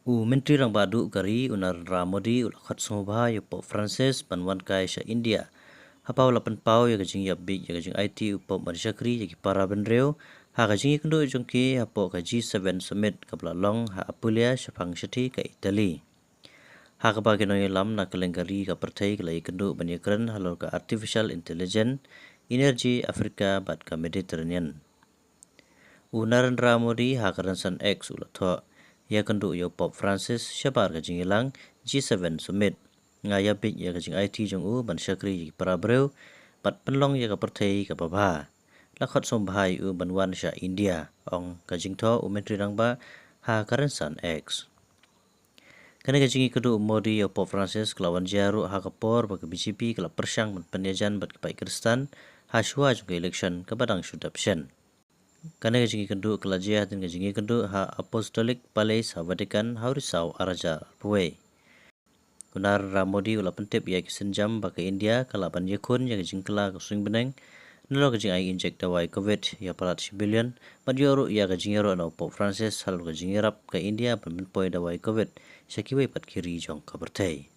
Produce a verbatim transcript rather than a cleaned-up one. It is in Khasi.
U Myntri Rangbah Duh ka ri, u Narendra Modi, u la khot sngewbha ïa u Pope Francis ban wan kai sha India. Haba u la pynpaw ïa ka jingïap bieit ïa ka jingaiti u Pope ban shakri ïa ki para bynriew, ha ka jingïakynduh jong ki hapoh ka G seven Summit kaba la long ha Apulia shaphang shathie ka Italy. Ha kaba ki nongïalam na kylleng ka ri ka pyrthei ki la ïakynduh ban ïakren halor ka artificial intelligence, energy, Africa bad ka Mediterranean. U Narendra Modi ha ka rynsan X u la thoh, ïakynduh ïa u Pope Francis shabar ka jingïalang G seven Summit. Nga ïap bieit ïa ka jingaiti jong u ban shakri ïa ki para briew bad pynlong ïa ka pyrthei kaba bha. La khot sngewbha ïa u ban wan sha India, ong ka jingthoh u Myntri Rangbah ha ka rynsan X. Kane ka jingïakynduh u Modi ïa u Pope Francis ka la wan jia ruh ha ka por ba ka B J P ka la pyrshang ban pynïajan bad ki paid Khristan ha shuwa jong ka election kaba dang shu dep shen. Kane ka jingïakynduh ka la jia hadien ka jingïakynduh ha Apostolic Palace ha Vatican ha u Risaw ar hajar arphew wei. U Narendra Modi u la pyntip ïa ki sienjam ba ka India ka lah ban ïakhun ïa ka jingkylla ka suiñ bneng nalor ka jingai injek dawai Covid ïa palat shi billion, bad ïoh ruh ïa ka jingïaroh na u Pope Francis halor ka jingïarap ka India ban pynpoi dawai Covid sha kiwei pat ki ri jong ka pyrthei.